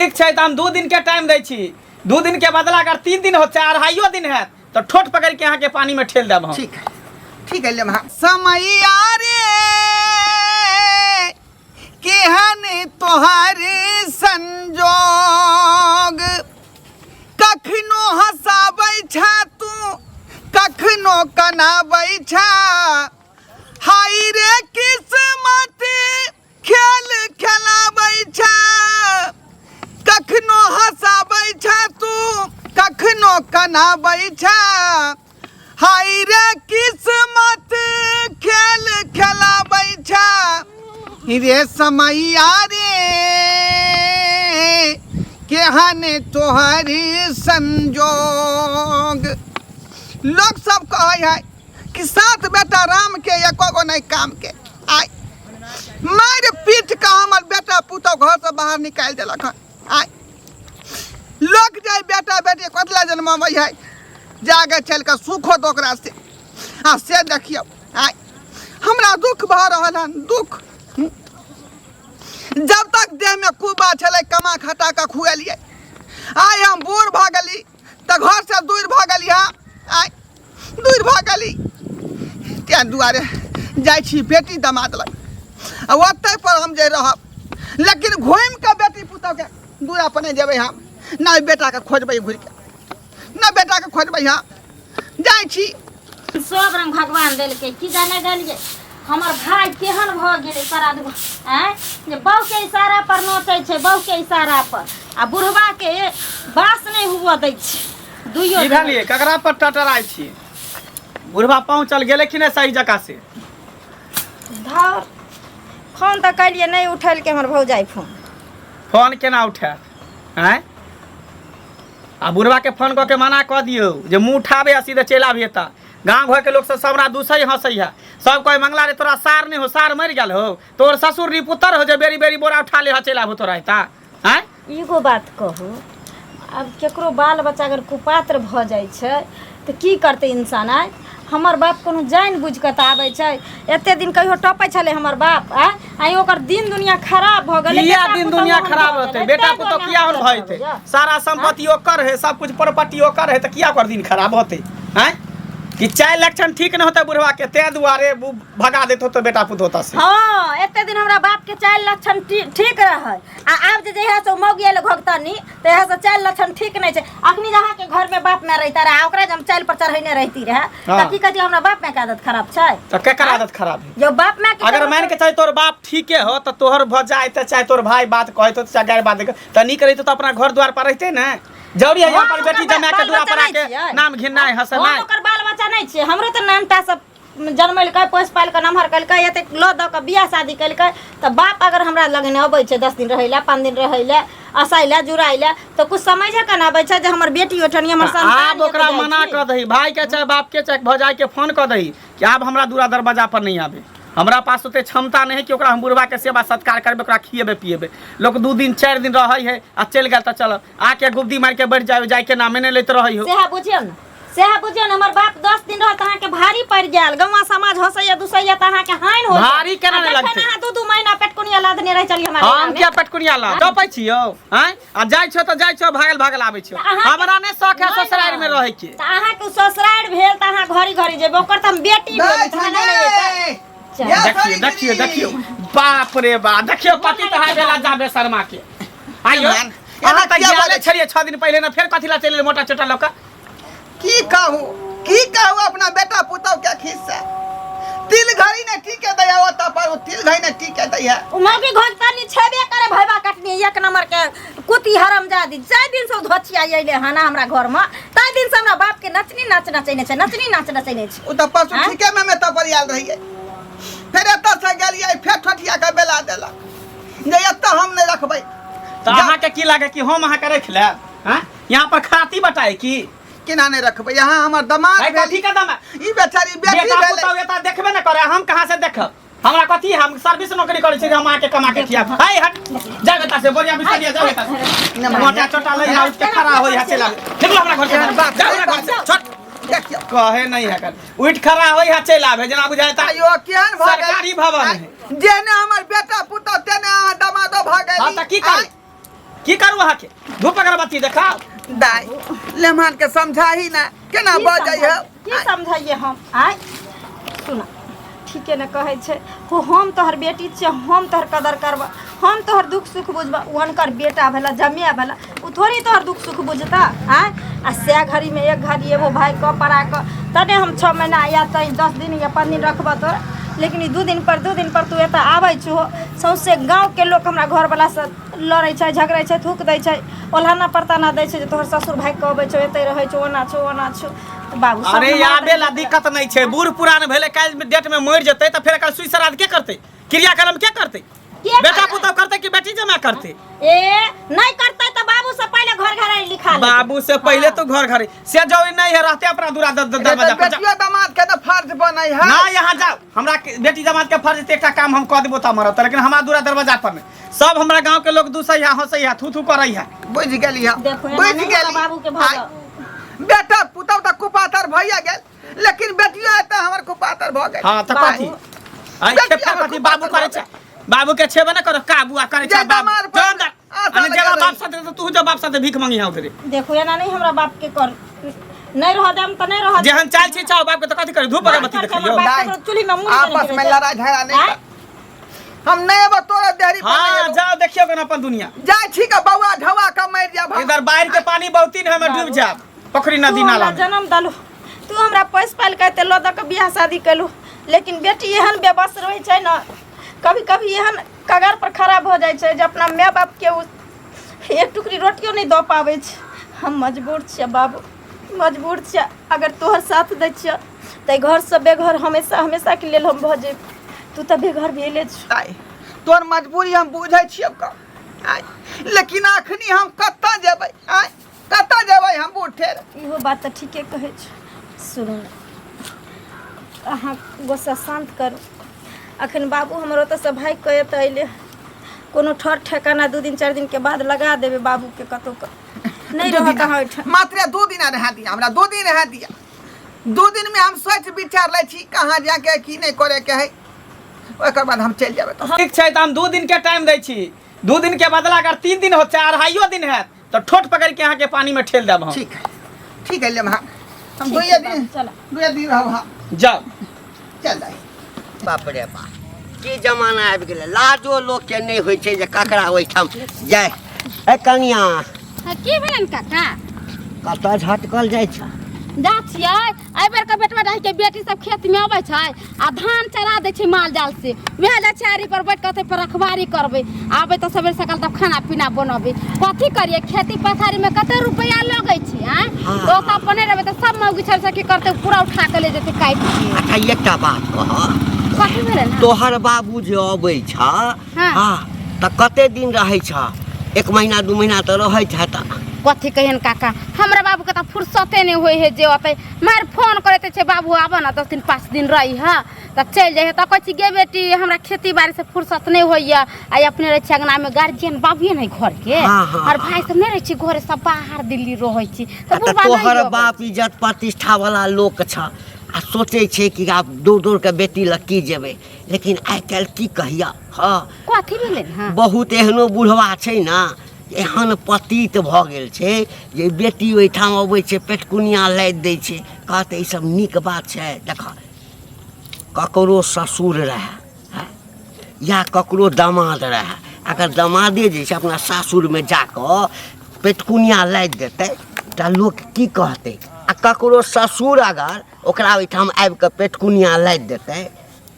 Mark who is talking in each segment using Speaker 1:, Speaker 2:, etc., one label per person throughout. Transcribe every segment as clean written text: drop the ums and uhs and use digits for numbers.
Speaker 1: ठीक छै तऽ हम 2 दिनके टाइम दै छी। 2 दिनके बदला अगर 3 दिन होत चाहे अढ़ाइयो दिन हैत, तऽ ठोट पकड़ि के अहाँके पानीमे ठेल देब हम।
Speaker 2: ठीक है, ठीक है, लेमहा समैया रे, केहन तोहर संजोग, कखनो हंसाबै छा तू, कखनो कनाबै छा, हाय रे किस्मत खेल खेलाबै छा। कखनो हंसाबै छा तू, कखनो कनाबै छा, हाय रे किस्मत खेल खेलाबै छा। रे समैया रे, केहन तोहर संजोग। लोक सब कहै है कि सात बेटा राम के, एको गो नहीं काम के। आय मारि पीट के हमर बेटा पुतोह घर से बाहर निकालि देलक हन। आय लोक जाय बेटा बेटी कतला जन्माबै है, जाके चलि कऽ सुख होत ओकरा से, आ से देखियौ आय हमरा दुख भऽ रहल हन, दुख। जब तक देहमे कुबा छलै, कमा खटा कऽ खुएलियै। आइ हम बूढ़ भऽ गेली तऽ घरसँ दूर भऽ गेली। हम आइ दूर भऽ गेली, ताहि दुआरे जाइ छी बेटी दमाद लग आ ओतहि पर हम जे रहब, लेकिन घुमि कऽ बेटी पुतहुके दूरा पर नहि जेबै हम। नहि बेटाके खोजबै घुरि कऽ, नहि बेटाके खोजबै। हम जाइ छी।
Speaker 3: सब रंग भगवान देलकै, की जाने गेलियै हमर भाय केहन भऽ गेलै सारा दुख आँय, जे बहुके इशारा पर नोचै छै, बहुके इशारा पर, आ बुढ़बाके बास नहि हुअ दै छै दुइयो।
Speaker 1: की भेलियै? ककरा पर टटराइ छी? बुढ़बा पहुँचल गेलै कि नहि सही जगह से?
Speaker 3: धर, फोन तऽ कलियै, नहि उठेलकै हमर भौजाइ फोन।
Speaker 1: फोन केना उठायत आँय? आ बुढ़बाके फोन कऽ के मना कऽ दियौ जे मुँह उठाबे आ सीधे चलि आबिहे। तऽ गाँव घरके लोक सब हमरा दूसै हँसै है। सब कहै, मंगला रे, तोरा सार नहि हो, सार मरि गेल हो, तोर ससुर नी पुतर हो जे बेरी बेरी बोरा उठा ले चलि आबो तोरा एता आँय?
Speaker 3: एगो बात कहू, आब केकरो बाल बच्चा अगर कुपात्र भऽ जाइ छै तऽ की करतै इंसान आय? हमर बाप कोनो जानि बुझि कऽ तऽ आबै छै? एते दिन कहियो टपै छलै हमर बाप आय? आइ ओकर दिन दुनिया खराब भऽ गेलै।
Speaker 1: किया
Speaker 3: बेटा
Speaker 1: दिन
Speaker 3: पुतहु
Speaker 1: दुनिया
Speaker 3: ओहन
Speaker 1: खराब
Speaker 3: भऽ
Speaker 1: होतै?
Speaker 3: गेलै,
Speaker 1: बेटा
Speaker 3: ताहि
Speaker 1: पुतहु
Speaker 3: दुआरे
Speaker 1: किया
Speaker 3: हम
Speaker 1: ओहन भऽ जेतै? सारा संपत्ति ओकर है, सब कुछ प्रॉपर्टी ओकर है, तऽ किया ओकर दिन खराब होतै आँय? कि चारि लक्षण ठीक नहि होतै बुढ़वा के, ताहि दुआरे भगा देत होतै बेटा पुतहु से?
Speaker 3: हँ, एते दिन हमरा बाप के चारि लक्षण ठीक रहै, आ आब जे जहिया से मौगी एलै घोघतनी, तहिया से चारि लक्षण ठीक नहि छै। अखनी जे अहाँके घर में बाप माय रहिता रहे, आ ओकरा जे हम चालि पर चढ़ेने रहिती रहे, तऽ की कहती, हमरा बाप माय के आदत खराब छै?
Speaker 1: तऽ केकर आदत खराब है?
Speaker 3: जो बाप माय के
Speaker 1: अगर मान के चाहे तोर बाप ठीके हो, तऽ तोहर भ जाय, तऽ चाहे तोर भाई बात कहत हो, चाहे गैर बात, तऽ नीक रहितो तऽ अपना घर द्वार पर रहिते ने। जरूरी है यहाँ पर
Speaker 3: हम
Speaker 1: बेटी
Speaker 3: ओकर
Speaker 1: जमा के
Speaker 3: बाल
Speaker 1: दुआ
Speaker 3: बच्चा
Speaker 1: पर
Speaker 3: नहि
Speaker 1: आके
Speaker 3: छियै।
Speaker 1: नाम घिनाय
Speaker 3: हम
Speaker 1: हंसनाय?
Speaker 3: ओकर बाल बच्चा नहि छियै? हमरो तऽ नानटा सब जन्मेलकै, पोसि पालि कऽ नमहर केलकै, एतेक लऽ दऽ कऽ बियाह शादी केलकै, तऽ बाप अगर हमरा लग नहि अबै छै 10 दिन रहै लए, 5 दिन रहै लए, असै लए, जुड़ाइ लए, तऽ कुछ समझे कऽ ने अबै छै जे हमर बेटी ओहिठाम हमर संतान
Speaker 1: आब
Speaker 3: यऽ,
Speaker 1: ओकरा
Speaker 3: तऽ जाइ
Speaker 1: मना
Speaker 3: छी।
Speaker 1: कऽ दही, भाई के चाहे बाप के चाहे भौजाई के फोन कऽ दही कि आब हमरा दूरा दरवाजा पर नहीं आबे। हमरा पास ओते क्षमता नहीं है कि ओकरा हम बुढ़वा के सेवा सत्कार करबै, ओकरा खिएबै पिएबै। लोक 2 दिन 4 दिन रहै है आ चलि गेल तऽ चल आके गुब्दी मारि के बैठ जाय, जाय के नामे नहि लैत रहै हो।
Speaker 3: सएह बुझियौ ने, सएह बुझियौ ने। हमर बाप 10 दिन रहत, अहाँके भारी पड़ि गेल। गौवा समाज हँसैया दुसैया तऽ अहाँके हानि होइ।
Speaker 1: भारी केना नहि लगतै?
Speaker 3: अहाँ 2-2 महीना पेटकुनिया लादने रहै छलियै हमरा
Speaker 1: हम
Speaker 3: डेरामे।
Speaker 1: किया पेटकुनिया ला टपै छियौ आँय? आ जाइ छौ तऽ जाइ छौ, भागल भागल आबै छियौ।
Speaker 3: तऽ अहाँके-
Speaker 1: हमरा नहि शौक है
Speaker 3: नहि
Speaker 1: ससुरारि में
Speaker 3: ने।
Speaker 1: रहै के।
Speaker 3: तऽ अहाँके ससुरारि भेल तऽ अहाँ घड़ी घड़ी जेबै, ओकर तऽ हम बेटी भेली, तऽ अहाँ नहि ने जेबै। चल।
Speaker 1: देखियौ देखियौ देखियौ, बाप रे बाप, देखियौ पति तऽ हाय भेला जाबे शर्मा के आइयो।
Speaker 2: एना
Speaker 1: अहाँ तऽ
Speaker 2: किया
Speaker 1: गेले
Speaker 2: बाजै?
Speaker 1: छलियै 6 दिन पहिले ने, फेर कथी ला चलि एलियै मोटा चोटा लऽ कऽ?
Speaker 2: की कहू, की कहू अपना बेटा पुतहु के खिस्सा। तिल घड़ी ने टीके दैया ओतऽ पर, ओ तिल घड़ी ने टीके दैया।
Speaker 3: ओ मौगी घोघतनी छेबे करे भैबा कटनी, एक नंबर के कुती हरामजादी। जाहि दिन से ओ धोचिया अइले हन हमरा घर में, ताहि दिन से हमरा बाप के नचनी नाच नचैने छै, नचनी नाच नचैने छै।
Speaker 2: ओ तऽ परसू
Speaker 3: आँय?
Speaker 2: ठीके में तऽ पर आयल रहियै, फेर एतऽ से गेलियै, फेर ठोठिया के बेला देलक जे एतऽ हम नहि रखबै।
Speaker 1: तऽ अहाँके की लागे कि हम अहाँके राखि लेब? हँ, यहाँ पर खाती बटाए की?
Speaker 2: केना नहि रखबै? यहाँ हमर दमाद
Speaker 1: भाई,
Speaker 2: भेल।
Speaker 1: कथी के दमाद?
Speaker 2: ई बेचारी बेटी
Speaker 1: बेटा
Speaker 2: भेलै।
Speaker 1: पुतहु एतऽ देखबे ने करे, हम कहाँ से देखब? हमरा कथी, हम सर्विस नौकरी करै छी जे हम अहाँके कमा के खियाब? हाय हट जा बेटा से, बोरिया बिस्तर लिया, जा बेटा से। मोटा छोटा ले उठ के खड़ा होई है, चला निकलो हमरा घर से,
Speaker 2: बाप,
Speaker 1: जा हमरा घर से, छोड़।
Speaker 2: देखियौ।
Speaker 1: कहे नहीं है कर, उठ खड़ा होई है, चल आबे, जेना बुझाय ता
Speaker 2: आइयो केहन भऽ गेल?
Speaker 1: सरकारी भवन है।
Speaker 2: जेहने हमर बेटा पुतहु तेने अहाँ दमादो भऽ गेली।
Speaker 1: हाँ, तऽ की करी? की करू अहाँके धूप अगरबत्ती देखाउ।
Speaker 2: दाइ लेमान के समझाही ना केना
Speaker 3: की
Speaker 2: बजै है।
Speaker 3: की समझाइए हम? आय सुना, ठीके ने कहै छै हो, हम तोहर बेटी छियै, हम तोहर कदर करबह, हम तोहर दुख सुख बुझबह। ओ हुनकर बेटा भेला, जमिया भेला, ओ थोड़ी तोहर दुख सुख बुझता। आँय, आ सए घड़ीमे एक घड़ी एगो भाय कऽ पड़ा कऽ तने हम 6 महीना या तै 10 दिन या 5 दिन रखबह तोरा, लेकिन ई 2 दिन पर 2 दिन पर तू एतऽ आबै छहो, सौँसे गाँवके लोक हमरा घरवलासँ लड़ै छै, झगड़ै छै, थूक दै छै, ओल्हाना परताना दै छै जे तोहर ससुर भागि कऽ अबै छौ, एतै रहै छौ, ओना छौ, ओना छौ। तऽ बाबू सब
Speaker 1: अरे
Speaker 3: हमरा
Speaker 1: आबे ला दिक्कत नहीं छै, बूढ़ पुरान भेलै, काल्हि डेट में मरि जेतै तऽ फेर एकर सुई श्राद्ध के करतै, क्रियाक्रम के करतै?
Speaker 3: के
Speaker 1: बेटा
Speaker 3: करतै?
Speaker 1: पुतहु करतै कि बेटी जमा करतै?
Speaker 3: ए नहीं करतै तऽ बाबू से पहिले घर घर लिखा लेतै।
Speaker 1: बाबू से पहिले तो घर घर से जो नहीं है रहते अपना दूरा दरवाजा पर जा।
Speaker 2: बेटियो दामाद के तऽ फर्ज बनै है।
Speaker 1: ना यहाँ जाओ, हमरा बेटी दामाद के फर्ज ते एकटा काम हम कऽ देबो तऽ मरत, लेकिन हमरा दूरा दरवाजा पर नहीं। सब हमरा गांव के लोग दूसै है, हंसै है, थू थू करै है।
Speaker 2: बुझि गेली हम,
Speaker 3: देखो, एना
Speaker 2: बुझि
Speaker 3: नहि
Speaker 2: गेली।
Speaker 3: हमरा बाबू के भऽ
Speaker 2: आइ, बेटा पुतहु तऽ कुपातर भइए गेल, लेकिन बेटियो एतऽ हमर कुपातर भऽ गेल।
Speaker 1: हाँ तऽ
Speaker 3: बाबू।
Speaker 1: कथी आइ
Speaker 2: बेटिया
Speaker 1: खेपा
Speaker 2: हमर
Speaker 1: कथी बाबू
Speaker 2: कुपातर
Speaker 1: करै
Speaker 2: भऽ
Speaker 1: छै? बाबू के छेबे ने करो, काबू आ करै
Speaker 2: जे
Speaker 1: छै बाबू।
Speaker 2: दमाद पर
Speaker 1: जाओ अंदर।
Speaker 2: आशा
Speaker 1: अने
Speaker 2: लगा
Speaker 1: जेबा
Speaker 2: रही।
Speaker 1: बाप साथे तऽ तू जो बाप साथे भीख मांगी हाँ उधरे।
Speaker 3: देखो, एना नहीं हमरा बाप के कर, नहीं रह देम तऽ नहीं रह देम।
Speaker 1: जेहन चाल छी चाहो बाप के तऽ कथी करी, धूप अगरबत्ती
Speaker 3: करके
Speaker 1: देखियौ।
Speaker 3: हमर बाप
Speaker 2: दाइ,
Speaker 3: ककरो चूल्ही में मुँह
Speaker 2: आपस
Speaker 3: नहीं
Speaker 2: में लड़ाई झगड़ा नहीं
Speaker 3: आँय?
Speaker 2: कर। हम नहीं एबो तोरा देहरी पर नहीं
Speaker 1: हाँ
Speaker 2: एबो।
Speaker 1: जाओ देखियो कन अपन दुनिया।
Speaker 2: जाइ छी के बौआ ढवा के मरि जाब हम।
Speaker 1: इधर बाढ़ के पानी बहुती ने हमें डूब जाब पोखरी
Speaker 3: तू
Speaker 1: नदी नाला
Speaker 3: हमरा
Speaker 1: में।
Speaker 3: जन्म दलू, तू हमरा पैस पालि के एते लऽ दऽ के बियाह शादी केलू, लेकिन बेटी एहन बेबस रहै छै ने, कभी कभी एहन कगार पर खड़ा भऽ जाइ छै जे अपना माय बाप के ओ एक टुकड़ी रोटियो नहि दऽ पाबै छै। हम मजबूर छियै बाबू, मजबूर छियै। अगर तोहर साथ दै छियै तऽ घरसँ बेघर हमेशा हमेशाके लेल हम भऽ जेब। तू तऽ बेघर भेले छौ।
Speaker 2: आइ तोहर मजबूरी हम बुझै छियौ क आइ, लेकिन अखनी हम कतऽ जेबै? आइ कतऽ जेबै हम बूढ़ ठेर?
Speaker 3: इहो बात तऽ ठीके कहै छौ। सुनू ने, अहाँ गुस्सा शान्त करू। अखन बाबू हमर ओतऽसँ भागि कऽ एतऽ अयलै, कोनो ठर ठेकाना 2 दिन 4 दिनके बाद लगा देबै बाबूके कतहु कऽ। नहि
Speaker 2: दू
Speaker 3: रहत
Speaker 2: दिना
Speaker 3: अहाँ ओहिठाम।
Speaker 2: मात्र 2 दिना रहा दिया हमरा, 2 दिन रहा दिया। 2 दिन में हम सोच विचार लै छी कहाँ जाके की नहीं करे के है, ओकर बाद हम चलि जेबै।
Speaker 1: ठीक छै, तऽ हम 2 दिन के टाइम दै छी। 2 दिन के बदला अगर 3 दिन हो चाहे 2.5 दिन हैत तऽ ठोट पकड़ के अहाँके पानी में ठेल देब हम।
Speaker 2: ठीक है, ठीक है, लेम हम
Speaker 3: ठीक
Speaker 2: दुइये
Speaker 3: है
Speaker 2: दिन
Speaker 3: बाबू, चला।
Speaker 2: दुइये दिन रहब हम।
Speaker 1: जाउ।
Speaker 2: चल दाइ।
Speaker 4: बाप रे बाप, की जमाना आबि गेलै, लाजो लोकके नहि होइ छै जे ककरा ओहिठाम जाय। ए कनिया।
Speaker 5: हाँ, की भेलन काका?
Speaker 4: कतऽ झटकल जाइ छै?
Speaker 5: जा छियै, एहि बेर के बेटवा डाही के बेटी सब खेत में अबै छै आ धान चरा दै छै माल जाल से, वएह जाइ छै आरी पर बैठ कऽ पर रखवारी करबै, आबै तऽ सबेर सकाल तब खाना पीना बनबै। कथी करियै, खेती पथारी में कते रुपैआ लगै छै? आँय,
Speaker 4: हाँ।
Speaker 5: तो ओतऽ अपने रहबै तऽ सब मौगी छल से की करतै, पूरा उठा के ले जेतै काटि के।
Speaker 4: अच्छा एकटा बात कह।
Speaker 5: कथी भेलै ने?
Speaker 4: तोहर बाबू जे अबै छ,
Speaker 5: हाँ।
Speaker 4: हाँ, तऽ कते दिन रहै छ? 1 महीना 2 महीना तऽ रहै छ। तऽ
Speaker 5: कथी कहियन काका, हमरा बाबूके तऽ फुर्सते नहि होइ है जे अतै। मार फोन करैत छै, बाबू आबऽ ने 10 दिन 5 दिन रही है तऽ चलि जाइ है। तऽ कहै छी गे बेटी, हमरा खेती बाड़ी से फुर्सत नहि होइए, आ अपने रहै छी अङ्गनामे, गार्जियन बाबुए नहि घरके,
Speaker 4: हाँ, हाँ,
Speaker 5: आओर भाय सब नहि रहै छी घरे, सब बाहर दिल्ली रहै छी। तऽ
Speaker 4: आ तऽ
Speaker 5: बुढ़बा नहि
Speaker 4: तोहर
Speaker 5: अबै।
Speaker 4: बाप इज्जत प्रतिष्ठा वाला लोक छ आ सोचै छै कि आब दूर दूर के बेटी लग की जेबै, लेकिन आइ काल्हि की कहिया, हाँ
Speaker 5: कथी भेलै? हाँ
Speaker 4: बहुत एहनो बुढ़वा छै ने, एहन पतित भऽ गेल छै जे बेटी ओहिठाम अबै छै पेटकुनिया लादि दै छै, कहतै ई सब नीक बात छै। देख, ककरो ससुर रहए हँ, या ककरो दामाद रहए, अगर दामादे जे छै अपना सासुरमे जाकऽ पेटकुनिया लादि देतै तऽ लोक की कहतै? आ ककरो ससुर अगर ओकरा ओहिठाम आबिकऽ पेटकुनिया लादि देतै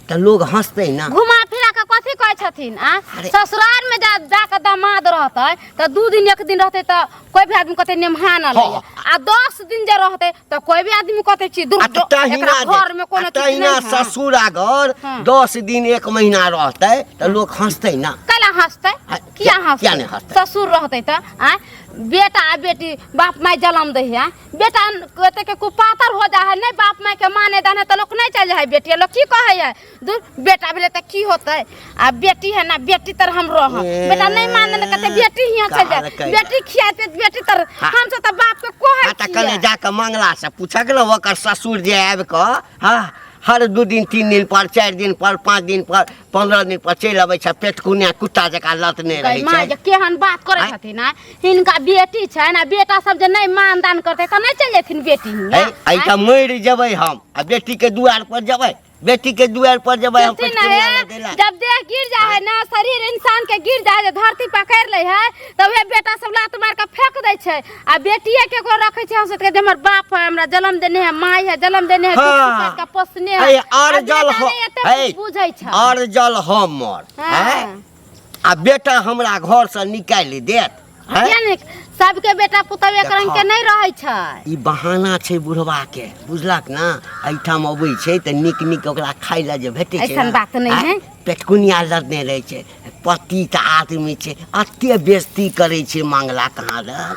Speaker 4: तऽ लोग हंसतै ना।
Speaker 5: घुमा फिरा के कथी कहै छथिन? आ
Speaker 4: अरे।
Speaker 5: ससुराल में जा जाके दामाद रहतै तऽ 2 दिन 1 दिन रहतै तऽ कोई भी आदमी कहतै नेमहा न लैया, आ 10 दिन जे रहतै तऽ कोई भी आदमी कहतै छी दूर
Speaker 4: आ तऽ तहिना
Speaker 5: एकरा घर में कोनो
Speaker 4: आ
Speaker 5: चीज
Speaker 4: तहिना
Speaker 5: नहीं है।
Speaker 4: ससुर अगर
Speaker 5: हाँ।
Speaker 4: 10 दिन 1 महीना रहतै तऽ लोग हंसतै ना।
Speaker 5: कैला हंसतै?
Speaker 4: आ,
Speaker 5: किया हंसतै?
Speaker 4: किया नहि हंसतै?
Speaker 5: ससुर रहतै तऽ आ बेटा आ बेटी बाप माय जलम दै है, बेटा कहते के कुपातर हो जा है, नहीं बाप माय के माने दाने तो लोग नहीं चल जाए। बेटी लोग की कहे है, दूर बेटा भेले तो की होते, आ बेटी है ना, बेटी तर हम रह, बेटा नहीं माने ने कहते बेटी हियां चल जाए,
Speaker 4: कहलकै।
Speaker 5: बेटी खियाते बेटी तर
Speaker 4: हाँ।
Speaker 5: हम सब तो बाप के कोहे
Speaker 4: हाँ, तऽ कने जाके मंगला से पूछक ने ओकर ससुर जे आबि कऽ, हाँ, हर 2 दिन 3 दिन पर 4 दिन पर 5 दिन पर 15 दिन पर चलि अबै छै पेटकुनिया कुत्ता जकाँ लतने रहै
Speaker 5: माँ
Speaker 4: छै
Speaker 5: जे केहन बात करै
Speaker 4: आँय?
Speaker 5: छथिन आँय? हिनका बेटी छनि आ बेटा सब जे नहि मानदान करतै तऽ नहि चलि जेथिन बेटी हियाँ,
Speaker 4: है एहिठाम मरि जेबै हम आ बेटीके दुआर पर जेबै बेटी के दुआर पर जेबै हम
Speaker 5: छथिन
Speaker 4: पेटकुनिया
Speaker 5: हे,
Speaker 4: लगेला
Speaker 5: जब देह गिर जाए है ना शरीर इंसान के गिर जाए है धरती पकड़ ले है तब वह बेटा सब लात मार के फेंक दै छै आ बेटिए के को रखे छै हम सोच के जे हमर बाप है हमरा जन्म देने है माई है जन्म देने है दुख
Speaker 4: हाँ।
Speaker 5: सुख के पोसने है
Speaker 4: है आर
Speaker 5: आ
Speaker 4: जल
Speaker 5: बेटा
Speaker 4: हो
Speaker 5: नहि एते
Speaker 4: है
Speaker 5: बुझै छै
Speaker 4: आर जल हमर
Speaker 5: हाँ।
Speaker 4: है आ बेटा हमरा घर से निकालि देत है
Speaker 5: किया नहि सबके बेटा पुतहु एक रंग के
Speaker 4: देखऽ।
Speaker 5: नहि रहै छै
Speaker 4: ई बहाना छै बुढ़वा के बुझलक ना एहिठाम अबै छै तऽ नीक नीक ओकरा खाय लए जे भेटै छै
Speaker 5: ऐसन
Speaker 4: ना,
Speaker 5: बात नहि
Speaker 4: आँय,
Speaker 5: है।
Speaker 4: पेटकुनिया लदने रहै छै पति तऽ आदमी छै एते बेइज्जती करै छै मंगला कहाँ दन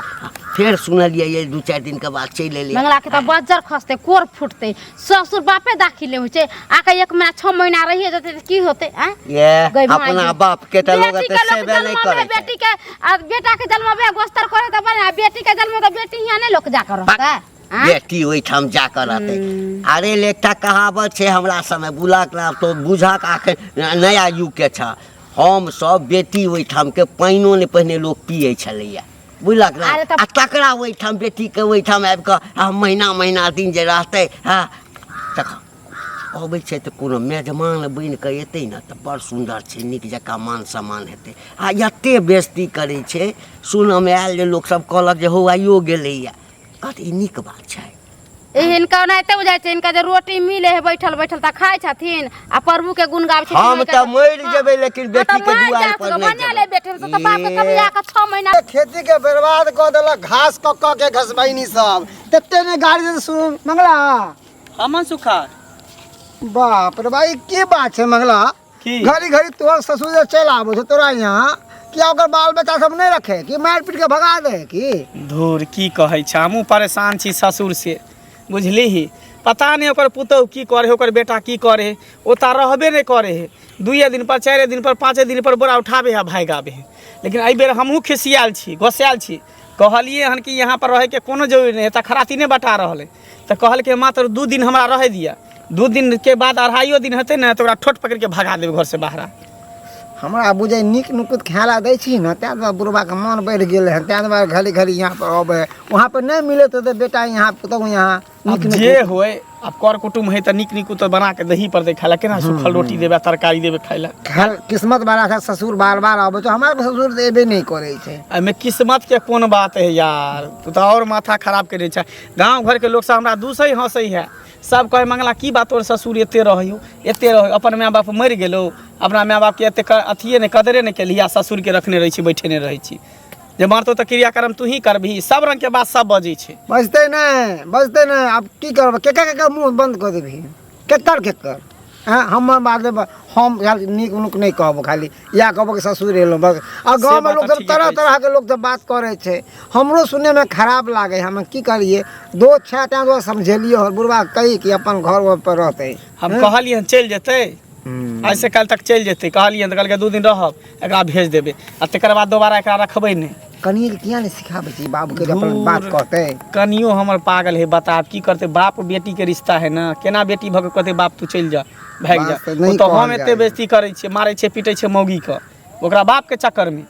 Speaker 4: फेर सुनलियै ये 2-4 दिन के बाद चलि एलै
Speaker 5: मंगला के तऽ बज्जर खसतै कोर फुटतै ससुर बापे दाखिले होइ छै आके 1 महीना 6 महीना रहिए जेतै तऽ की होतै आँय
Speaker 4: ये
Speaker 5: गई माई
Speaker 4: अपना
Speaker 5: गे।
Speaker 4: बाप के तऽ लोग
Speaker 5: बेटी
Speaker 4: एते
Speaker 5: के लोक
Speaker 4: सेवे नहि
Speaker 5: जन्ममे
Speaker 4: करै छै
Speaker 5: बेटी के आ बेटा के जन्ममे गोस्तर करे तऽ बने आ बेटी के जन्म तऽ बेटी हियाँ नहि लोक जा कर रहतै आँय?
Speaker 4: बेटी ओहिठाम जा कऽ रहतै अरे ले एकटा कहावत छै हमरा समय बुलक ना तो बुझक आखिर नया युग के छ हम सब बेटी ओहिठाम के पानिओ नहि पहिने लोक पियै छलैया बुझलक ना
Speaker 5: अरे तऽ-
Speaker 4: आ तकरा ओहिठाम बेटीके ओहिठाम आबि कऽ आ महीना महीना दिन जे रहतै हँ तखन अबै छै तऽ कोनो मेजमान बनि कऽ एतै ने तऽ बड़ सुन्दर छै नीक जकाँ मान सम्मान हेतै आ एते बेइज्जती करै छै सुनऽमे आयल जे लोकसभ कहलक जे हौ आइयो गेलैए कहत ई नीक बात छै
Speaker 5: ई हिनका ओनाहिते बुझाइ छै हिनका जे रोटी मिले है बैठल बैठल तऽ खाइ छथिन आ प्रभु के गुण गाबै छथिन
Speaker 4: हम तऽ मरि जेबै लेकिन
Speaker 5: हाँ,
Speaker 4: बेटी के दुआर पर नहि
Speaker 5: बना ले
Speaker 4: जेबै
Speaker 5: बेटी हम तऽ बाप के कभी आके 6 महीना
Speaker 6: खेती के बर्बाद कऽ देलक घास कऽ कऽ के घसबैनी सब तते ने गाड़ी दे सुन मंगला
Speaker 1: हमन सुखा
Speaker 6: बाप रे भाई की बात छै मंगला
Speaker 1: की?
Speaker 6: घड़ी घड़ी तोहर ससुर जे चलि आबै छौ तोरा यहाँ कि ओकर बाल बच्चा सब नहि रखे कि मारि पीट के भगा दे की
Speaker 1: धूर की कहै छै हमहूँ परेशान छी ससुर से बुझलिही पता नहि ओकर पुतहु की करे ओकर बेटा की करे ओतऽ रहबे नहि करे है 2 दिन पर 4 दिन पर 5 दिन पर बोरा उठाबे है भागि आबे है लेकिन एहि बेर हमहूँ खिसियाल छी गोसायल छी कहलियै हन कि यहाँ पर रहैके कोनो जरूरी नहि है तऽ खराती नहि बटा रहल है तऽ कहलकै मात्र 2 दिन हमरा रहै दिअ 2 दिन के बाद 2.5 दिन हेतै ने तऽ ओकरा ठोट पकड़िके भगा देबै घरसँ बाहर
Speaker 6: हमरा बुझै नीक नुकुत खाय ला दै छी ने ताहि दुआरे बुढ़बाके मन बढ़ि गेल हन ताहि दुआरे घड़ी घड़ी यहाँ पर अबै है वहाँ पर नहि मिलैत हेतै बेटा यहाँ पुतहु यहाँ
Speaker 1: आब
Speaker 6: नीक
Speaker 1: जे
Speaker 6: नुकुत
Speaker 1: होय आब कर कुटुम्ब है तऽ नीक नीक तऽ बना के दही पर दे खाय ला केना सूखल रोटी देबै आ तरकारी देबै खाय ला
Speaker 6: खैर किस्मत वाला छै ससुर बार बार अबै छै हमरा ससुर तऽ एबे नहि करै छै
Speaker 1: एहिमे किस्मत के कोन बात है यार तू तऽ और माथा खराब करै छै गाँव घरके लोक सब हमरा दूसै हँसै है सब कहै मंगला की बात तोर ससुर एते रहै एते रहै अपन माय बाप मरि गेलौ अपना माय बापके एते अथिए नहि कदरे नहि केलही आ ससुरके रखने रहै छी बैठेने रहै छी जे मरतौ तऽ क्रियाक्रम तूही करबही सब रंगके बात सब बजै छै
Speaker 6: बजतै नहि बजतै नहि आब की करबै केकर केकर मुँह बन्द कऽ देबही केकर केकर हँ हमर बात हम खाली नीक नुक नहि कहबो खाली इएह कहबो कि ससुर एलहुँ बस आ
Speaker 1: से
Speaker 6: गाँवमे
Speaker 1: बात
Speaker 6: लोक
Speaker 1: तऽ
Speaker 6: सब
Speaker 1: ठीके
Speaker 6: तरह
Speaker 1: कहै छी।
Speaker 6: तरहके लोक सब बात करै छै हमरो सुनैमे खराब लागै हम की करियै दोस्त छै ताहि दुआरे समझेलियै हँ बुढ़बा कही कि अपन घर पर रहतै
Speaker 1: हम कहलियै हन चलि जेतै आइसँ काल्हि तक चलि जेतै कहलियै हन तऽ कहलकै 2 दिन रहब एकरा भेज देबै आ तकर बाद दोबारा एकरा रखबै नहि
Speaker 6: कनिए किया नहि सिखाबै छी बाबूके जे अपन बात
Speaker 1: धूर।
Speaker 6: कहतै
Speaker 1: कनियो हमर पागल है बताब की करतै बाप बेटी के रिश्ता है ना केना बेटी भऽ के कहतै बाप तू चलि जा भागि जा
Speaker 6: बात तऽ नहि
Speaker 1: ओ तऽ हम
Speaker 6: कहल
Speaker 1: एते
Speaker 6: जाइ।
Speaker 1: बेइज्जती करै छियै मारै छियै पीटै छियै मौगी के ओकरा बाप के चक्कर में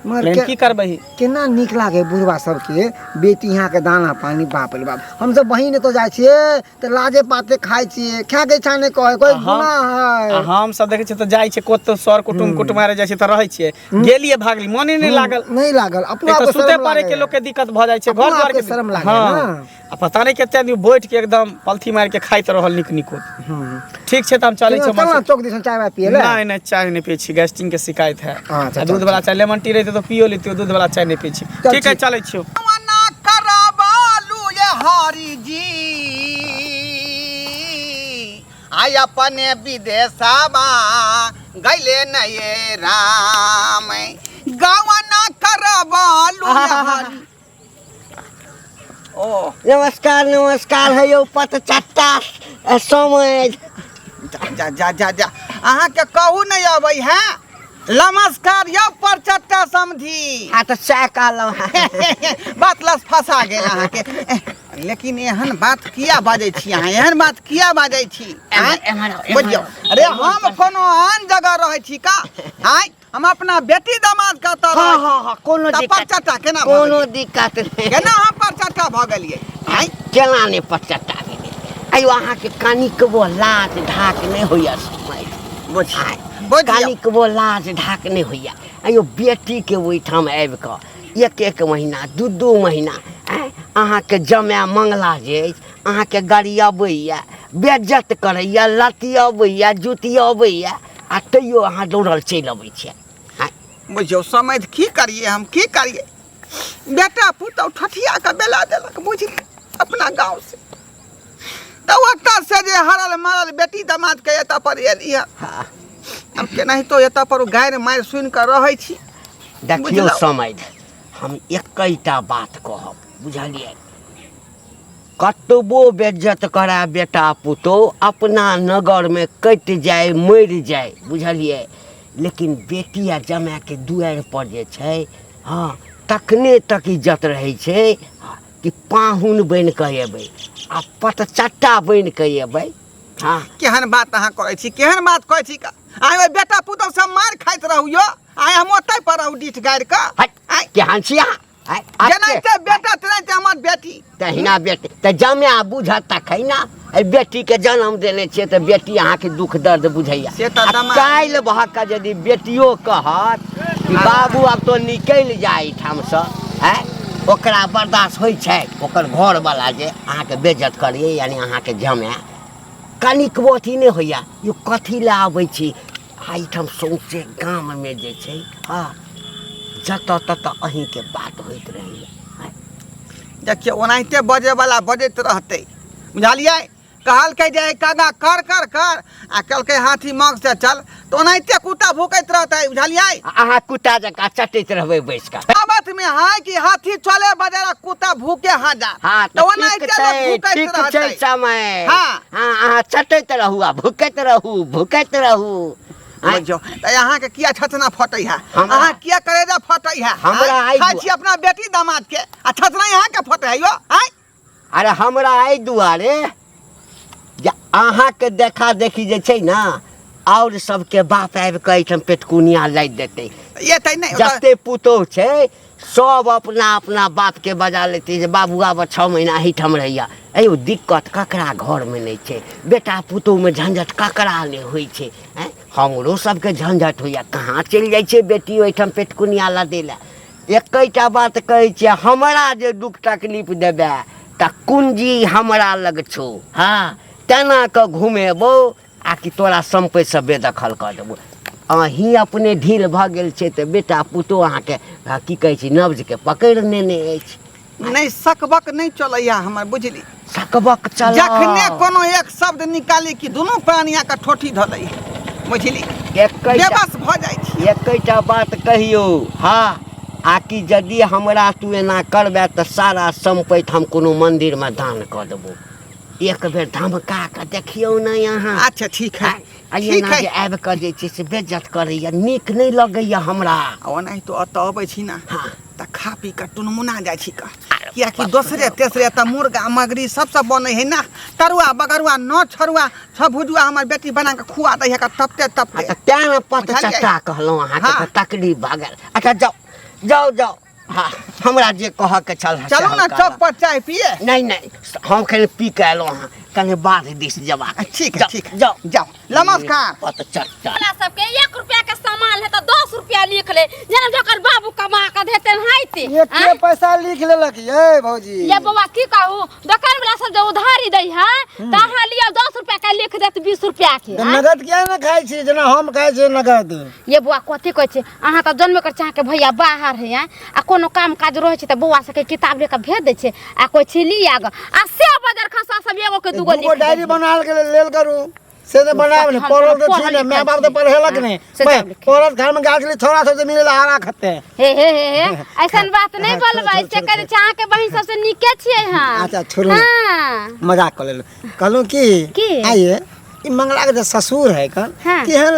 Speaker 6: मगर
Speaker 1: लेकिन की करबही
Speaker 6: केना नीक लागे बुढ़वा सबके बेटी यहाँ के दाना पानी बाप रे बाप हमसब बहिन एतऽ जाइ छियै तऽ लाजे पाते खाइ छियै खायके इच्छा नहि कहै कोइ गुनाह
Speaker 1: आ
Speaker 6: है
Speaker 1: हम सब देखै छियै तऽ जाइ छियै कतौ सर कुटुम कुटुमारे जाइ छियै तऽ रहै छियै गेलियै भागली मने नहि लागल
Speaker 6: नहि लागल अपना
Speaker 1: एक तऽ
Speaker 6: आपके
Speaker 1: सुते
Speaker 6: शर्म
Speaker 1: पड़े
Speaker 6: लागे
Speaker 1: के लोक के दिक्कत भऽ जाइ छै घर
Speaker 6: अपना
Speaker 1: द्वार
Speaker 6: आपके
Speaker 1: के
Speaker 6: शर्म लागे
Speaker 1: हाँ।
Speaker 6: ना।
Speaker 1: आ पता नहि कते आदमी बैठ के एकदम पलथी मारि के खाइत रहल नीक निको ठीक छै तऽ हम चलै
Speaker 6: चल
Speaker 1: छी
Speaker 6: ना चौक दिसन चाय वाय पिए ले
Speaker 1: नहि नहि चाय नहि पियै छी गैस्ट्रिंग के शिकायत है
Speaker 6: अच्छा,
Speaker 1: आ दूध वाला चाय लेमन टी रहितै तऽ पियो लेतियै दूध वाला चाय नहि पियै छी
Speaker 6: चल,
Speaker 1: ठीक है
Speaker 6: ठीक।
Speaker 1: चलै छियौ
Speaker 2: मना करबालू ये हरि जी आय अपने विदेशवा गैले नये राम गवना करबालू ये हरि ओ
Speaker 4: नमस्कार नमस्कार है यौ पतचट्टा समय
Speaker 2: जा जा जा जा जा अहाँके कहू नहि अबै है नमस्कार यौ परचट्टा समधी
Speaker 4: हाँ तऽ सएह कहलहुँ हेँ।
Speaker 2: बात लस फंसा गेल अहाँके लेकिन एहन बात किया बाजै छी अहाँ एहन बात किया बाजै छी आँय?
Speaker 4: एम्हर आउ, एम्हर
Speaker 2: बुझियौ
Speaker 4: आउ।
Speaker 2: अरे हम कोनो आन जगह रहै छी का आँय हम अपना बेटी दामाद के ओतऽ
Speaker 4: हाँ
Speaker 2: रहै छी।
Speaker 4: हाँ हाँ कोनो
Speaker 2: तऽ
Speaker 4: दिक्कत
Speaker 2: परचट्टा केना भऽ
Speaker 4: कोनो
Speaker 2: गेलियै?
Speaker 4: दिक्कत नहि
Speaker 2: केना हम परचट्टा भऽ गेलियै आँय
Speaker 4: केना नहि पचट्टा भेलै आइयो अहाँके कनिकबो लाज ढाक नहि होइए समय
Speaker 2: बुझियौ बुझियौ
Speaker 4: कनिकबो लाज ढाक नहि होइए आइयो बेटीके ओहिठाम आबि कऽ एक एक महीना दू दू महीना आँय अहाँके जमाए मंगला जे अछि अहाँके गरियबैए बेज्जत करैए लतियबैए जुतियबैए आ तैयो अहाँ दौड़ल चलि अबै छियै आँय
Speaker 2: बुझियौ समझ की करियै हम की करियै बेटा पुतहु ठठिया कऽ बेला देलक बुझली अपना गाँव से तऽ ओतऽ से जे हरल मरल बेटी दमाद के एतऽ पर एली है
Speaker 4: हाँ
Speaker 2: आब केनाहितो एतऽ पर गारि मारि सुनि कऽ रहै छी
Speaker 4: देखियौ
Speaker 2: बुझलहुँ।
Speaker 4: समझ हम एकैटा बात कहब बुझलियै कतबो बेज्जत करा बेटा पुतोह अपना नगरमे कटि जाय मरि जाय बुझलियै लेकिन बेटी आ जमायके दुआरि पर जे छै हँ तखने तक इज्जत रहै छै कि पाहुन बनि कऽ अयबै आ पतचट्टा बनि कऽ अयबै हँ
Speaker 2: केहन बात अहाँ करै छी केहन बात कहै छी आइ ओहि बेटा पुतोह सब मारि खाइत रहू यौ आइ हम ओतहि पर रहू डीठ गारि कऽ
Speaker 4: हट
Speaker 2: आइ
Speaker 4: केहन छी अहाँ आइ
Speaker 2: जेनाहिते बेटा तेनाहिते हमर बेटी
Speaker 4: तहिना बेटी तऽ जमाए बुझत तखन ने एहि बेटीके जन्म देने छियै तऽ बेटी अहाँके दुख दर्द बुझैया
Speaker 2: से तऽ
Speaker 4: आ
Speaker 2: दमा-
Speaker 4: काल्हि भऽ कऽ यदि बेटियो कहत कि बाबू आब तो निकलि जा एहिठामसँ आँय ओकरा बर्दाश्त होइ छै ओकर घरवला जे अहाँके बेज्जत करैए यानि अहाँके जमाए कनिकबो अथी नहि होइए यौ कथी लए आबै छी आ एहिठाम सौँसे गाममे जे छै हँ जतऽ ततऽ अहीँके बात होइत रहैए
Speaker 2: देखियौ ओनाहिते बजैवला बजैत रहतै बुझलियै कहलकै जे कागा कर कर कर आ कहलकै हाथी मग से चल तऽ ओनाहिते कुत्ता भूकैत रहतै बुझलियै
Speaker 4: आ अहाँ कुत्ता जकाँ चटैत रहबै बैस कऽ
Speaker 2: आबत में है कि हाथी चले बजारा कुत्ता भूके हजार
Speaker 4: हाँ
Speaker 2: तऽ
Speaker 4: तऽ
Speaker 2: ओनाहिते
Speaker 4: ठीक
Speaker 2: लोक
Speaker 4: छै
Speaker 2: भूकैत
Speaker 4: ठीक छै
Speaker 2: रहतै
Speaker 4: समय
Speaker 2: हाँ।
Speaker 4: हाँ अहाँ चटैत रहू आ भूकैत रहू भूकैत रहू आँय?
Speaker 2: बुझियौ तऽ अहाँके किया छतना फटै है
Speaker 4: हमरा-
Speaker 2: अहाँ किया करेजा फटै है
Speaker 4: हमरा
Speaker 2: आँय?
Speaker 4: आइ
Speaker 2: खाइ छी अपना बेटी दामाद के आ छतना अहाँके फटै है यौ आँय
Speaker 4: अरे हमरा एहि दुआरे जे अहाँके देखा देखी जे छै ने आओर सबके बाप आबि कऽ एहिठाम पेटकुनिया लादि देतै
Speaker 2: एतै नहि ओतऽ-
Speaker 4: जते पुतोह छै सब अपना अपना बापके बजा लेतै जे बाबू आब 6 महीना एहिठाम रहैया। अयो दिक्कत ककरा घरमे नहि छै, बेटा पुतोहमे झंझट ककरा नहि होइ छै। आँय हमरो सबके झंझट होइया, कहाँ चलि जाइ छै बेटी ओहिठाम पेटकुनिया लदै लए। एकैटा बात कहै छियै, हमरा जे दुख तकलीफ देबै तऽ कुंजी हमरा लग छौ। हँ तेना कऽ घुमेबौ आ कि तोरा सम्पतिसँ बेदखल कऽ देबौ। अहीं अपने ढील भऽ गेल छै तऽ बेटा पुतोह अहाँके की कहै छै नब्जके पकड़ि नेने अछि।
Speaker 2: नहि सकबक नहि चलैया हमर, बुझली?
Speaker 4: सकबक चल
Speaker 2: जखने कोनो एक शब्द निकाली कि दुनू प्राणिया के ठोठी धऽ दै, बुझली? बेबस भऽ जाइ छी।
Speaker 4: एकैटा बात कहियौ, हाँ आ कि यदि हमरा तू एना करबे तऽ सारा सम्पति हम कोनो मंदिरमे दान कऽ देबौ। एक बेर धमका कऽ देखियौ ने अहाँ।
Speaker 2: अच्छा ठीक है,
Speaker 4: आ
Speaker 2: ठीक
Speaker 4: एना
Speaker 2: है।
Speaker 4: जे आबि कऽ जे छै से बेज्जत करैया, नीक नहि लगैया हमरा।
Speaker 2: आ ओनाहितो एतऽ अबै छी ने
Speaker 4: हाँ।
Speaker 2: तऽ खा पी कऽ टुनमुना जाइ छी कऽ, कियाकि दोसरे तेसरे तऽ मुर्गा मगरी सब सब बनै है ना, तरुआ बगरुआ 9 छरुआ 6 भुजुआ हमर बेटी बना कऽ खुआ दै है तपते तपते।
Speaker 4: अच्छा तें ने
Speaker 2: बुझलियै?
Speaker 4: पतचट्टा कहलहुँ अहाँके,
Speaker 2: हाँ।
Speaker 4: तऽ तकलीफ भऽ गेल। अच्छा जाउ जाउ जाउ, हाँ हमरा जे कहऽ के छल से
Speaker 2: चलू
Speaker 4: हम
Speaker 2: ने
Speaker 4: कहलहुँ।
Speaker 2: चौक पर चाय पिए।
Speaker 4: नहीं नहीं, हम कनि पी के एलहुँ हँ, कनि बाध दिस जेबाक।
Speaker 2: ठीक है,
Speaker 4: जाउ,
Speaker 2: ठीक है।
Speaker 4: जाउ
Speaker 2: जाउ, नमस्कार।
Speaker 4: पतचट्टा
Speaker 5: हमरा सबके 1 रुपया के सामान है तऽ 10 रुपया लिख ले, जेना जकर बाबू कमा के देते हाइते।
Speaker 6: एते पैसा लिख लेलक ये भौजी।
Speaker 5: ये बौआ की कहू, दोकान वाला सब जे उधारी दै है तऽ अहाँ लिअ 10 रुपया के लिख देत 20 रुपया के।
Speaker 6: तऽ नगद किया ने खाइ छी जेना हम खाइ छी नगद?
Speaker 5: ये बौआ कथी कहै छी अहाँ, तऽ जनबे करै छी अहाँके भैया बाहर है आ कोनो काम काज रहै छै तऽ बौआ सबके किताब ले कऽ भेज दै छै आ कहै छी लिया गऽ, आ से बजर खसा सब एगो के दूगो
Speaker 6: दूगो
Speaker 5: लिख दै
Speaker 6: डायरी
Speaker 5: है।
Speaker 6: बना के लेल करू, से तऽ बनायब ने।
Speaker 5: हम
Speaker 6: पढ़ल तऽ
Speaker 5: पढ़ल
Speaker 6: छी ने,
Speaker 5: लिखल
Speaker 6: माय बाप तऽ
Speaker 5: छी।
Speaker 6: पढ़ेलक ने।
Speaker 5: से सब लिखल।
Speaker 6: पढ़ल घर में गाछ छोड़ा सब मिले हरा खत्ते।
Speaker 5: हे हे हे हे, ऐसन बात नहीं
Speaker 6: हाँ,
Speaker 5: बोलबै,
Speaker 6: छोड़ू,
Speaker 5: से
Speaker 6: छोड़ू,
Speaker 5: कहै छै अहाँके बहिन सबसे नीके छियै हम।
Speaker 6: अच्छा, छोड़ू।
Speaker 5: हाँ।
Speaker 6: मजाक कऽ लेलहुँ। कहलहुँ की
Speaker 5: की?
Speaker 6: आइए ई मंगला के जे ससुर है कन
Speaker 5: हाँ।
Speaker 6: केहन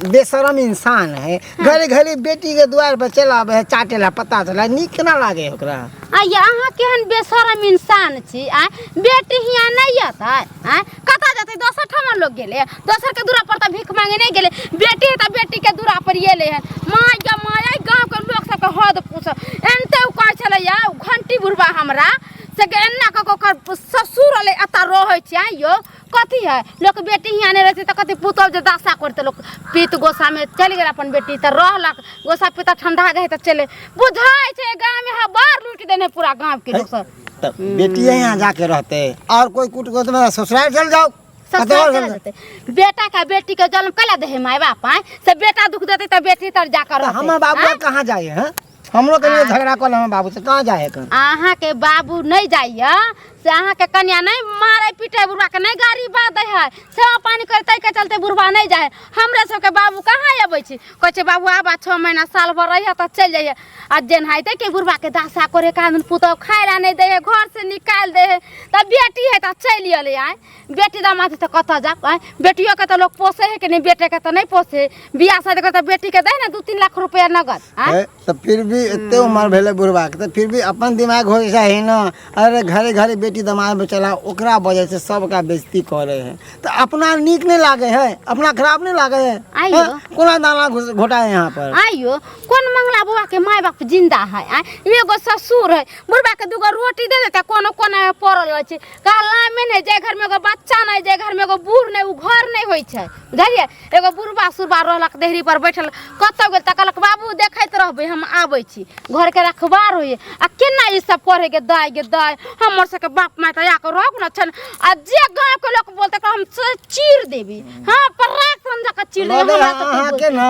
Speaker 6: बेशरम इंसान है घरे घरे बेटी के द्वार पर चल आवे है चाटे ला पता चला नीक केना लागे है ओकरा।
Speaker 5: आ ये अहाँ केहन बेशरम इंसान छी आ बेटी हियाँ नहीं अतै आ कतऽ जेतै दोसर ठाम लोग गेलै दोसर के दूरा पर तऽ भीख मांगे नहीं गेलै बेटी है तऽ बेटी के दूरा पर एलै हन माँ गे माँ एहि गाँव के लोक सबके हद पूछ एनते ओ कहै छलैया ओ घंटी बुढ़बा हमरा से के एना कऽ कऽ ओकर ससुर अलै एतऽ रहै छै आँय यौ कथी है लोक बेटी हियाँ नहि रहै छै तऽ कथी पुतहु जे दशा करतै लोक पीत गोसामे चलि गेल अपन बेटी तऽ रहलक गोसा पीता ठंडा गए तऽ चले बुझाइ छै गाँवमे है बड़ लूटि देने पूरा गाँवके लोक सब।
Speaker 6: तऽ बेटी यहाँ जाके रहते और कोई कुट को तुम्हें ससुराल चल जाओ कतौ
Speaker 5: ससुराल
Speaker 6: और
Speaker 5: चला
Speaker 6: चल जाओ।
Speaker 5: जेतै बेटा के बेटी के जन्म कैला दे है माय बाप आँय से बेटा दुख देतै तऽ बेटी तर जाकर
Speaker 6: तऽ
Speaker 5: रहतै
Speaker 6: हमर बाबू
Speaker 5: आँय?
Speaker 6: कहाँ जाए हैं हमरो कनि झगड़ा कऽ हमर बाबू से कहाँ जाए है कन
Speaker 5: अहाँके बाबू नहि जाइए से अहाँके कन्या नहि मारै पीटै बुढ़बाके नहि गाड़ी बात दै है सेवा पानी करे ताहिके चलते बुढ़बा नहि जाइ है हमरे सबके बाबू कहाँ अबै छै कहै छै बाबू आबा 6 महीना साल भर रहिए तऽ चलि जाइए आ जेनाहिते कि बुढ़बाके दशा करे कानून पुतहु खाय लए नहि दै है घर से निकालि दै है तऽ बेटी है तऽ चलि अयलै आँय बेटी दामाद तऽ कतऽ जायब आँय बेटियोके तऽ लोक पोसै है कि नहि बेटेके तऽ नहि पोसै है बियाह शादी करतै बेटीके दै ने 2-3 लाख रुपया नगद आँय
Speaker 6: हे, तऽ फिर भी एते उमर भेलै बुढ़बाके तऽ फिर भी अपन दिमाग होइ चाही ने। अरे घरे घरे बेटी दमाद चला ओकरा वजह से सबका बेइज्जती करे है तऽ अपना नीक नहीं लागे है अपना खराब नहीं लागे है।
Speaker 5: आइयो।
Speaker 6: हाँ, कोना दाना घोटा है यहाँ पर।
Speaker 5: आइयो कोन मंगला बुआ के माय बाप जिंदा है आँय एगो ससुर है बुढ़बा के दूगो रोटी दे देते कोनो कोना में पड़ल रहै छै कहला में नहीं जे घर में एगो बच्चा नहीं जे घर में एगो बूढ़ नहीं उ घर नहीं होइ छै बुझलियै। एगो बुढ़बा सुरबा रहलक देहरी पर बैठल कतौ गेल तऽ कहलक बाबू देखैत रहबै हम आबै छी घरके रखबार होइए आ केना ई सब करे गे दाय गे दाय हमर सबके बाप माय तऽ आके रख न छन आ जे गाँवके लोक बोलतै हम चीर देबी हाँ पराक समझा के चीर देबी
Speaker 6: लगे
Speaker 5: हमरा तऽ कोइ
Speaker 6: अहाँके
Speaker 5: बोलतै
Speaker 6: ने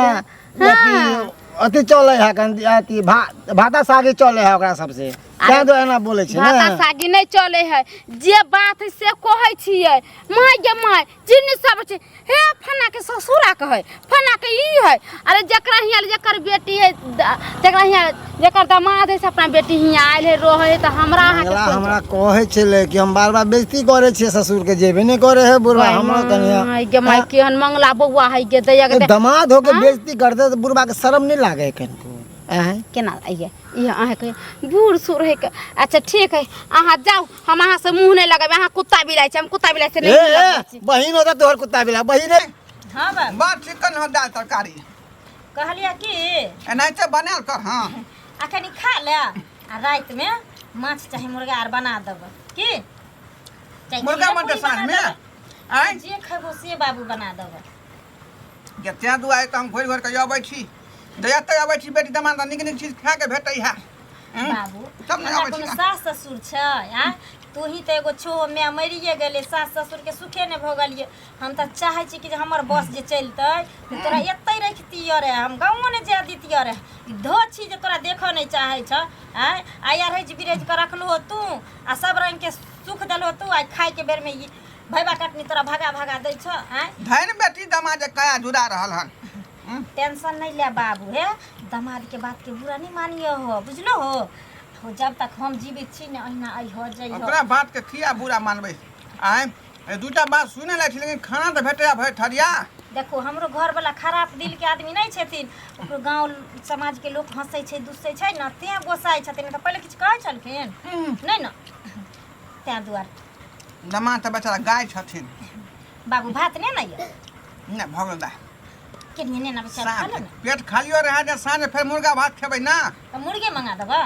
Speaker 5: तऽ।
Speaker 6: अथी अथी चलै है कन अथी भाता सागी चलै है ओकरा सबसे तें दुआरे एना बोलै छै
Speaker 5: भाता
Speaker 6: ने।
Speaker 5: सागी नहीं चले है जे बात है से कहै छियै माय गे माय चिन्नी सब छै हे फना के ससुरा के है फना के ई है अरे जकरा हियाँ जकर बेटी है जकरा हियाँ जकर दामाद है से अपना बेटी हियाँ आयल है रहै है तऽ हमरा अहाँके
Speaker 6: मंगला
Speaker 5: कोन
Speaker 6: हमरा कहै छलै कि हम बार बार बेइज्जती करै छियै ससुर के जेबे नहि करै है बुढ़बा हमरो कनिया।
Speaker 5: माय गे माय केहन मंगला बौआ है गे दैया गे
Speaker 6: दमाद होके बेइज्जती करते तऽ बुढ़बा के शरम नहि लागे है कनिको आँय?
Speaker 5: केना आइए इह अहाँके बूढ़ सूढ़ है के। अच्छा ठीक है अहाँ जाउ हम अहाँ से मुँह नहीं लगेबै अहाँ कुत्ता बिलाइ छै हम कुत्ता बिलाइ से
Speaker 6: ए
Speaker 5: नहीं मुँह लगबै
Speaker 6: ए
Speaker 5: छी।
Speaker 6: बहिन होता तोहर कुत्ता बिला बहिन है।
Speaker 3: हाँ बाबू
Speaker 2: बड़ चिकन हो दाल तरकारी
Speaker 3: कहलियै कि
Speaker 2: एनाहिते बनायल कर। हाँ
Speaker 3: अखन ई खा ले आ रातिमे माछ चाहे मुर्गा आर बना देबै की चाहे
Speaker 2: मुर्गा
Speaker 3: खीरा
Speaker 2: बनतै
Speaker 3: पूरी बना
Speaker 2: साँझमे?
Speaker 3: देबै।
Speaker 2: आँय
Speaker 3: जे खेबो से बाबू बना देबै।
Speaker 2: जे तेँ दुआरे तऽ हम घुरि घुरि कऽ अबै छी जे एतऽ अबै छी बेटी दमाद तऽ नीक नीक चीज खाएके भेटै है।
Speaker 3: बाबू
Speaker 2: तब ने
Speaker 3: हमरा
Speaker 2: अबै छी
Speaker 3: कोनो
Speaker 2: ने।
Speaker 3: सास ससुर छै आँय तू ही तऽ एगो छो माय मरिए गेलै सास ससुरके सुखे नहि भऽ गेलियै। हम तऽ चाहै छी कि जे हमर बस जे चलतै तऽ तोरा एतै रखतियै रे हम गाँवो नहि जाय दितियै रे। ई धो छी जे तोरा देखऽ नहि चाहै छ आँय आइ अरहज बिरहज कऽ रखलहो तू आ सब रङ्गके सुख देलहो तू आ खायके बेरमे ई भैबा कटनी तोरा भगा भगा दै छ आँय।
Speaker 2: धन बेटी दमाद जे कया जुड़ा रहल हन।
Speaker 3: टेंशन नहीं ले बाबू हे दमाद के बात के बुरा नहीं मानियो हो बुझलो हो हो जब तक हम जीवित छी ने अहिना अहि हो जाइ हो।
Speaker 2: ओकरा बात के किया बुरा मानबै आँय दूटा बात सुनै लै छी लेकिन खाना तऽ भेटैया भरि थरिया।
Speaker 3: देखो हमरो घर वाला खराब दिल के आदमी नहीं छथिन ओकरो गाँव समाज के लोग हंसै छै दुसै छै ने तें गोसाइ छथिन तऽ पहिले किछु कहै छलखिन नहीं ने तें दुआरे।
Speaker 2: दमाद तऽ बेचारा गाय छथिन।
Speaker 3: बाबू भात नहि ने यऽ?
Speaker 2: नहि भऽ गेल दाय।
Speaker 3: केनिये ने बेचारा खा ले ने।
Speaker 2: पेट खालियो रहे जे साँझ फेर मुर्गा भात खेबै ना।
Speaker 3: तऽ मुर्गे मंगा देबऽ?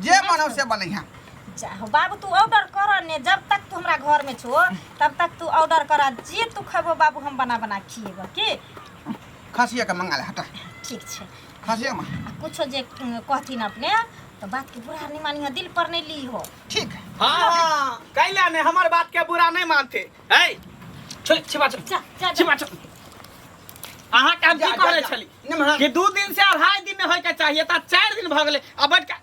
Speaker 2: जे बनौ से बनैहा।
Speaker 3: जा हो बाबू तू ऑर्डर कर ने जब तक तू हमरा घर में छो तब तक तू ऑर्डर कर जे तू खेबो बाबू हम बना बना खिएबो की।
Speaker 2: खसिया के मंगा ले हटा।
Speaker 3: ठीक छै।
Speaker 2: खसिया में।
Speaker 3: आ कुछो जे कहथिन अपने तो बात के बुरा नहीं मानिहो दिल पर नहीं ली हो।
Speaker 2: ठीक।
Speaker 1: हाँ कैला ने हमर बात के बुरा नहीं मानते। ए चल छिपा चल
Speaker 3: जा जा
Speaker 1: छिपा चल। अहाँ के हम की
Speaker 2: जा, जा,
Speaker 1: कहले
Speaker 2: जा।
Speaker 1: छली
Speaker 2: निमहर।
Speaker 1: कि 2 दिन से 2.5 दिन में होय के चाहिए ता 4 दिन भ गेलै आ बैठ के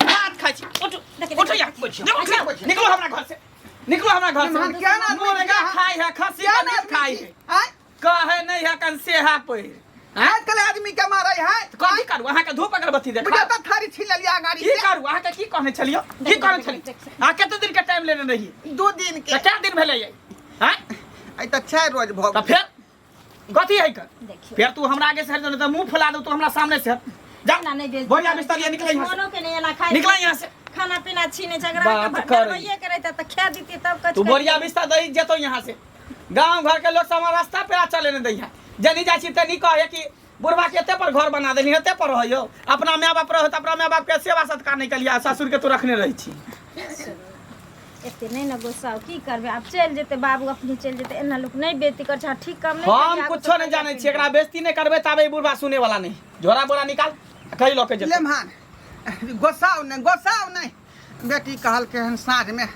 Speaker 1: भात खाइ छी। उठू उठू यार निकलो निकलो हमरा घर से निकलो हमरा घर से।
Speaker 2: निमहर, क्या ना आदमी
Speaker 1: मुर्गा
Speaker 2: छी?
Speaker 1: खाइ है खस्सी
Speaker 2: क्या
Speaker 1: के
Speaker 2: ना
Speaker 1: मीट
Speaker 2: आदमी
Speaker 1: खाइ
Speaker 2: छी?
Speaker 1: है।
Speaker 2: आँय?
Speaker 1: कहे नहीं है कन से है पहिर।
Speaker 2: आजकल आदमी के मारै है।
Speaker 1: कथी करू अहाँ के धूप अगरबत्ती देखा।
Speaker 2: बुझा तऽ थारी छीन लेलियै गाड़ी
Speaker 1: की
Speaker 2: से।
Speaker 1: करू अहाँ के की कहने छलियो की कहने छली अहाँ कते दिन के टाइम लेने रही?
Speaker 2: 2 दिन के।
Speaker 1: तऽ कए दिन भेलै आँय?
Speaker 2: आइ तऽ 4 रोज भऽ
Speaker 1: तऽ
Speaker 2: गेल।
Speaker 1: फेर कथी है कर
Speaker 3: देखियो
Speaker 1: फेर तू हमरा आगे से हट जो, नहीं तो मुंह फुला दू तू हमरा सामने से हट जा
Speaker 3: ना नहीं बेइज्जती
Speaker 1: बोरिया बिस्तर लिया निकल यहाँ से
Speaker 3: मनो के नहीं एना खाए
Speaker 1: निकल यहाँ से
Speaker 3: खाना पीना छीने झगड़ा
Speaker 1: बात
Speaker 3: के
Speaker 1: करै।
Speaker 3: भरबैये के रहता तऽ खा दीती तब कछ
Speaker 1: तू बोरिया बिस्तर दही जेतो यहाँ से गांव घर के लोग सब हमरा रास्ता पेरा चले नहीं दैया जनी जाइ छी तनी कहे कि बुढ़वा के एते पर घर बना देनी एते पर रहियो अपना माय बाप रहो त अपना माय बाप के सेवा सत्कार नहीं कलिया ससुर के तू रखने रही छी
Speaker 3: एते नहीं ना गुस्सा हो, की करबे आब चलि जेतै बाबू अपने चलि जेतै एना लोक नहीं बेइज्जती कर छै ठीक काम नहीं
Speaker 1: हम कुछो नहीं जाने छी एकरा बेइज्जती नहीं करबे ताबे ई बुढ़वा सुने वाला नहीं झोरा बोरा निकाल आ कहीं लके जेतै
Speaker 2: लेमहान गोसाउ नहि गोसाउ नहि बेटी कहलकै हन साँझमे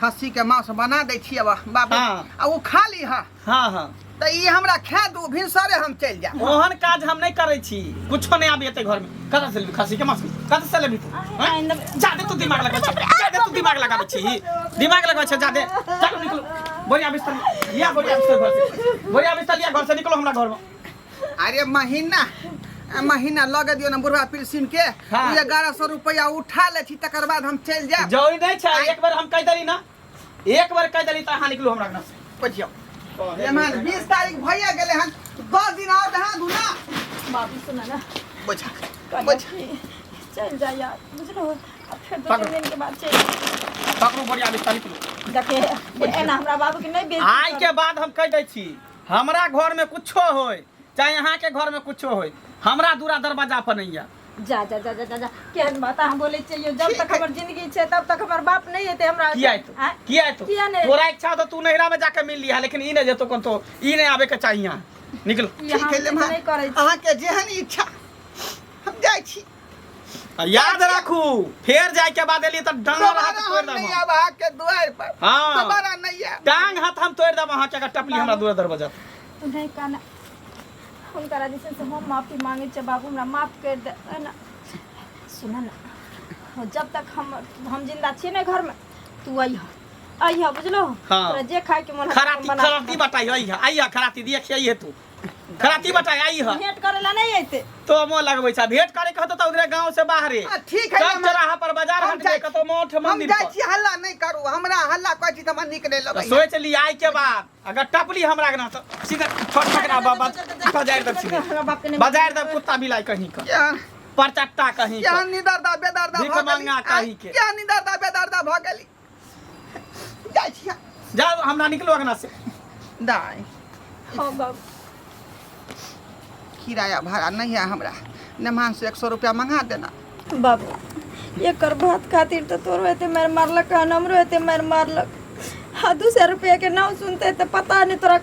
Speaker 2: खस्सीके मांस बना दै छियै बाबू
Speaker 1: हाँ।
Speaker 2: आ ओ खा लीह
Speaker 1: हाँ हाँ
Speaker 2: तऽ ई हमरा खा दू भिनसरे हम चलि जायब
Speaker 1: ओहन काज हम नहीं करै छी कुछो नहीं आबी एते घर में कतऽ से लेबही खस्सी के मांस कतऽ से लेबही तू हैं? जादे तू दिमाग लगबै छै जादे तू दिमाग लगाबै छी दिमाग लगबै छै जादे चलो निकलो बोरिया बिस्तर लिया बोरिया बिस्तर घर से बोरिया बिस्तर लिया घर से निकलो हमरा घर में
Speaker 2: अरे महीना महीना लगे दियौ ने बुढ़वा पिलसिन के
Speaker 1: हाँ।
Speaker 2: ओ 1100 रुपया उठा लै छी तकर बाद हम चलि जायब
Speaker 1: जरूरी नहीं छै एक बार हम कहि देली ना एक बार कहि देली तऽ अहाँ निकलू हमरा घर से
Speaker 2: बुझियौ एमहर 20 तारीख भइए गेलै हन 10 दिन आओर दहा दू ना
Speaker 3: बाबू सुन ना
Speaker 2: बुझा
Speaker 3: कहलियै
Speaker 2: बुझा
Speaker 3: कि चलि जा यार बुझलो आ फेर दू
Speaker 1: पकड़ो।
Speaker 3: तीन दिन के बाद चलि
Speaker 1: पकड़ू बोरिया बिस्तर निकलू
Speaker 3: देखे एना हमरा बाबू के नहीं बेइज्जती
Speaker 1: आइ के बाद हम कहि दै छी हमरा घर में कुछो होय चाहे अहाँ के घर में कुछो होय हमरा दूरा दरवाजा पर नहीं आयब
Speaker 3: जा जा जा जा जा जा केहन बात अहाँ बोलै छियै जब तक हमर जिंदगी छै तब तक हमर बाप नहीं एतै हमरा
Speaker 1: किया एतौ
Speaker 3: आँय?
Speaker 1: किया एतौ
Speaker 3: किया नहि
Speaker 1: तोरा इच्छा तो तू नैहरा में जाके मिल लिहा लेकिन ई नहीं जेतो कोन तो ई नहीं आबे के चाहिए यहाँ निकलो
Speaker 3: ई
Speaker 2: ठीक
Speaker 3: हम
Speaker 2: है लेमहान
Speaker 3: नहि करै छी
Speaker 2: अहाँके जेहन इच्छा हम जाइ छी
Speaker 1: आ याद राखू फेर जाय के बाद एलियै तऽ डांग
Speaker 2: दोबारा
Speaker 1: हाथ तोड़ि
Speaker 2: हम
Speaker 1: देब
Speaker 2: नहीं
Speaker 1: हम।
Speaker 2: आब अहाँके दुआरि पर
Speaker 1: हाँ।
Speaker 2: दोबारा नहीं आयब
Speaker 1: टांग हाथ हम तोड़ि देब अहाँके अगर टपली हमरा दूरा दरवाजा पर।
Speaker 3: तू नहि काना हुनकरा जे छै से हम माफी मांगै छियै बाबू हमरा माफ करि दे ना सुन ने जब तक हम जिंदा छियै ने घरमे तू अइह अइह बुझलो
Speaker 1: हाँ।
Speaker 3: तोरा जे खायके मन हेतौ
Speaker 1: खराती
Speaker 3: बना
Speaker 1: खराती बताई अइह अइह खराती दिए खियाइहे तू खराती बताई अइह
Speaker 3: भेंट करै ला नहि अइते
Speaker 1: तो मोह लगबै छ भेंट करे के होतो त उधरे गांव से बाहरे
Speaker 2: आ, ठीक है,
Speaker 1: चौक
Speaker 2: हम-
Speaker 1: चौराहा पर बाजार
Speaker 2: हम
Speaker 1: हाट
Speaker 2: जाइ
Speaker 1: में कतौ मठ
Speaker 2: हम
Speaker 1: मंदिर
Speaker 2: जाइ
Speaker 1: पर
Speaker 2: छी हल्ला नहि करू हमरा हल्ला कहै छी तऽ हमरा नीक नहि
Speaker 1: तऽ
Speaker 2: लगैए
Speaker 1: सोच ली आइ के बाद अगर टपली हमरा के ना तो सीधे छोट छोटरा बाबा बजार दब सीधे
Speaker 3: हमरा बाप के नहि
Speaker 1: बजार दब कुत्ता बिलाई कहीं का
Speaker 2: केहन
Speaker 1: परचट्टा कहीं का
Speaker 2: केहन निदर्दा बेदर्दा
Speaker 1: भीख
Speaker 2: भऽ गेली
Speaker 1: मांगा कहीं के।
Speaker 2: केहन निदर्दा बेदर्दा भऽ गेली जाइ छी हम।
Speaker 1: जाओ हमरा निकलो अंगना से
Speaker 2: दाइ
Speaker 3: हाँ बाबू
Speaker 2: किराया भाड़ा नहीं है हमरा नेमान से 100 रुपया मंगा देना
Speaker 3: बाबू एकर भात खातिर तऽ तोरो एते मारि मारलक हन हमरो एते मारि मारलक हाँ 200 रुपया के नाम सुनते तऽ पता नहीं तोरा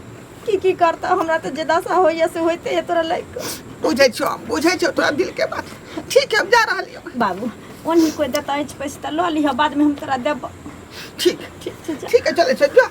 Speaker 3: की की करता हमरा तऽ जे दशा होइए से होइते है तोरा लाइक
Speaker 2: बुझै छियौ हम बुझै छियौ तोरा दिल के बात ठीक है हम जा रहलियौ
Speaker 3: बाबू ओन्ही कोई देता अछि पैसा तऽ लऽ लिहऽ बादमे हम तोरा देबऽ
Speaker 2: ठीक
Speaker 3: ठीक छै जा
Speaker 2: ठीक है चलै छै जो